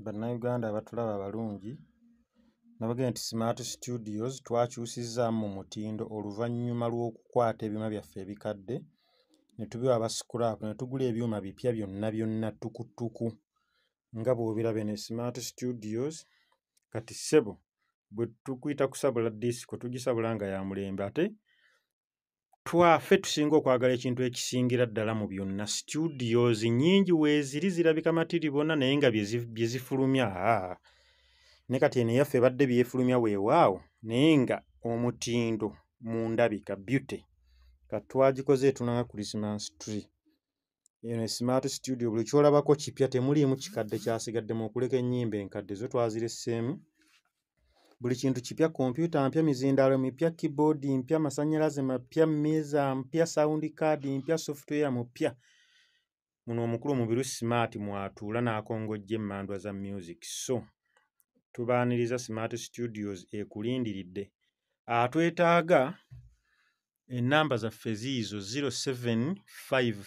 Bannayuganda abatulaba abalungi, nabagambye nti Smart Studios twakyusizzaamu mu mutindo oluvannyuma lw'okukwata ebyuma byaffe ebikadde ne tubiwa aba scrap ne tugula ebyuma bipya byonna byonna ttukuttuku nga bw'obiraba. Eno Smart Studios kati ssebo bwe tukuyita kusabula disiko tugisabula nga ya mulembe, ate twaffe tusinga okwagala ekintu ekisingira ddala mu byonna. Studios nnyingi weeziri, zirabika matiribona, naye nga bye zifulumya, aa, ne kati eno eyaffe ebadde byefulumya weewaawo, naye nga omutindo mu ndabika, beauty, kati twagikoze etunula nga Christmas tree. Eno Smart Studio buli ky'olabako kipya, temuliimu kikadde kyasigaddemu okuleka ennyimba enkadde zo twaziresseemu. Buli kintu kipya: kompyuta mpya, mizindaalo mipya, keyboard mpya, masannyalaze mapya, mmeeza mpya, sound card mpya, software mupya. Muno omukulu Mubiru Smart mw'atuula n'akongojja emmandwa za music. So tubaaniriza, Smart Studios ekulindiridde. Atwetaaga, ennamba zaffe ziizo: 075.